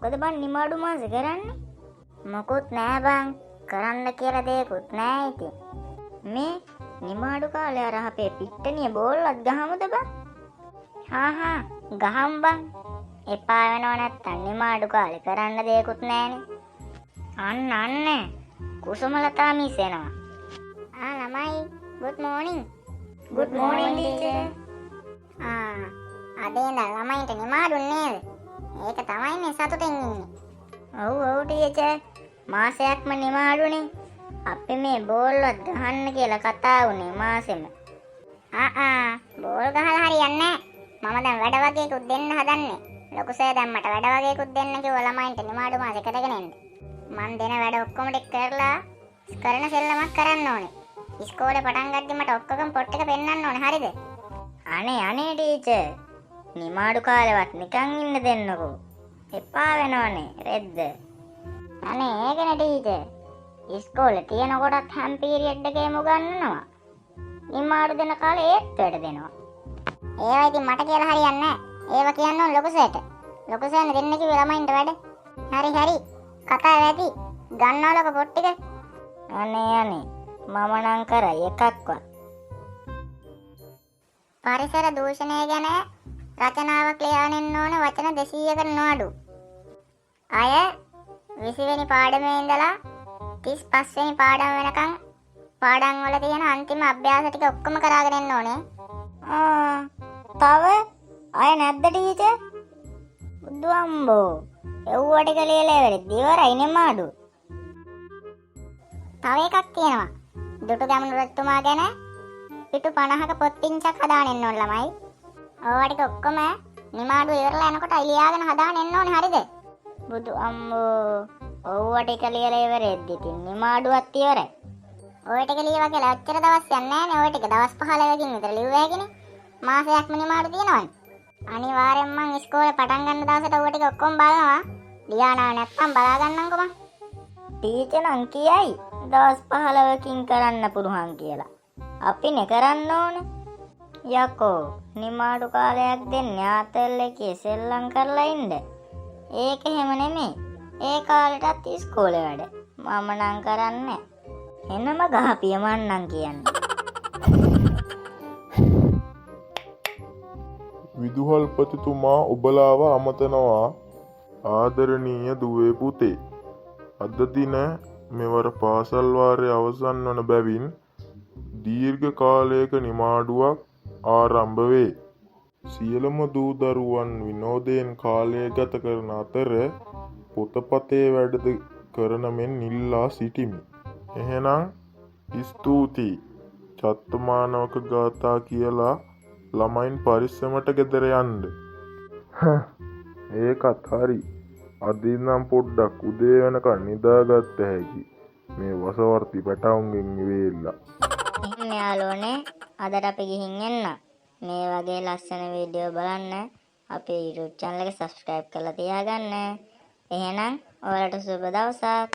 මොකද බං නිමාඩු මාසේ කරන්නේ? මොකුත් නෑ බං. කරන්න කියලා දෙයක්වත් නෑ ඉතින්. මේ නිමාඩු කාලේ අර අපේ පිට්ටනිය බෝල්වත් ගහමුද බං? හා හා ගහමු බං. එපා වෙනව නැත්තම් නිමාඩු කාලේ කරන්න දෙයක්වත් නෑනේ. අන්න අන්න කුසුමලතා මිස් එනවා. ආ ළමයි, good morning. Good morning teacher. ආ අද ඉඳන් ළමයින්ට නිමාඩු නේද? ඒක තමයි මේ සතුටෙන් ඉන්නේ. ඔව් ඔව් ටීචර්, මාසයක්ම නිමාඩුනේ. අපි මේ බෝල්වත් ගහන්න කියලා කතා වුණේ මාසෙම. ආ ආ බෝල් ගහලා හරියන්නේ නෑ. මම දැන් වැඩ වගේකුත් දෙන්න හදන්නේ. ලොකු සර් දැන් මට වැඩ වගේකුත් දෙන්න කිව්වා ළමයින්ට නිමාඩු මාසෙ කරගෙන එන්න. මං දෙන වැඩ ඔක්කොම ටික කරලා කරන සෙල්ලමක් කරන්න ඕනේ. ඉස්කෝලේ පටන් ගද්දි මට ඔක්කොගම පොට් එක පෙන්වන්න ඕනේ, හරිද? අනේ අනේ ටීචර්, නිමාඩු කාලෙවත් නිකන් ඉන්න දෙන්නකෝ. එපා වෙනවනේ රෙද්ද. අනේ ඒකනේ ටීචර්, ඉස්කෝලේ තියෙන කොටත් හැම පීරියඩ් එකේම උගන්වනවා. නිමාඩු දෙන කාලේ ඒත් වැඩ දෙනවා. ඒවා ඉතින් මට කියලා හරියන්නේ නෑ. ඒවා කියන්න ඕන ලොකු සර්ට. ලොකු සර්නේ දෙන්න කිව්වේ ළමයින්ට වැඩ. හරි හරි කතාව ඇති. ගන්නවා ලොකු පොට් ටික. අනේ අනේ මම නම් කරයි එකක්වත්. පරිසර දූෂණය ගැන රචනාවක් ලියාගෙන එන්න ඕන වචන 200කට නොඅඩු. අය 20 වෙනි පාඩමේ ඉඳලා 35 වෙනි පාඩම වෙනකන් පාඩම් වල තියෙන අන්තිම අභ්‍යාස ටික ඔක්කොම කරාගෙන එන්න ඕනේ. ආ තව අය නැද්ද ටීචර්? බුදු අම්බෝ, එව්ව ටික ලියලා ඉවරෙද්දි ඉවරයි නිමාඩු. තව එකක් තියෙනවා. දුටුගැමුණු රජතුමා ගැන පිටු 50ක පොත් පිංචක් හදාගෙන එන්න ඕන ළමයි. ඕවා ටික ඔක්කොම නිමාඩු ඉවරලා එනකොට ලියාගෙන හදාගෙන එන්න ඕනේ, හරිද? බුදු අම්බෝ, ඕවා ටික ලියලා ඉවරෙද්දි ඉතින් නිමාඩුවත් ඉවරයි. ඔය ටික ලියවා කියලා ඔච්චර දවස් යන්නේ නෑනේ. ඔය ටික දවස් 15කින් විතර ලිව්ව හැකිනේ. මාසයක්ම නිමාඩු තියෙනවනේ. අනිවාර්යෙන් මං ඉස්කෝලේ පටන් ගන්න දවසට ඔය ටික ඔක්කොම බලනවා. ලියානා නැත්තම් බලා ගන්නම්කෝ මං. ටීචර් නම් කියයි දවස් 15කින් කරන්න පුළුවන් කියලා. අපිනේ කරන්න ඕන. යකෝ නිමාඩු කාලයක් දෙන්නේ ආතල් එකේ සෙල්ලම් කරලා ඉන්න. ඒක එහෙම නෙමෙයි. ඒ කාලෙටත් ඉස්කෝලේ වැඩ. මම නම් කරන්නේ. එනම ගහපිය මං නම් කියන්නේ. විදුහල්පතිතුමා ඔබලාව අමතනවා. ආදරණීය දුවේ පුතේ, අද දින මෙවර පාසල් වාරය අවසන් වන බැවින් දීර්ඝ කාලයක නිමාඩුවක් ආරම්භ වේ. සියලුම දූ දරුවන් විනෝදයෙන් කාලය ගත කරන අතර පොතපතේ වැඩද කරන මෙන් ඉල්ලා සිටිමි. එහෙනම් ස්තුතියි. චත්තමානවක ගාථා කියලා ළමයින් පරිස්සමට ගෙදර යන්න. ඒකත් හරි. අද ඉඳන් පොඩ්ඩක් උදේ වෙනකන් නිදාගත්ත හැකි. මේ වසවර්ති පැටවුන්ගෙන් ඉවේල්ලා. එහෙනම් යාළුවනේ අදට අපි ගිහින් එන්න. මේ වගේ ලස්සන වීඩියෝ බලන්න අපේ YouTube channel එක subscribe කරලා තියාගන්න. එහෙනම් ඔයාලට සුබ දවසක්.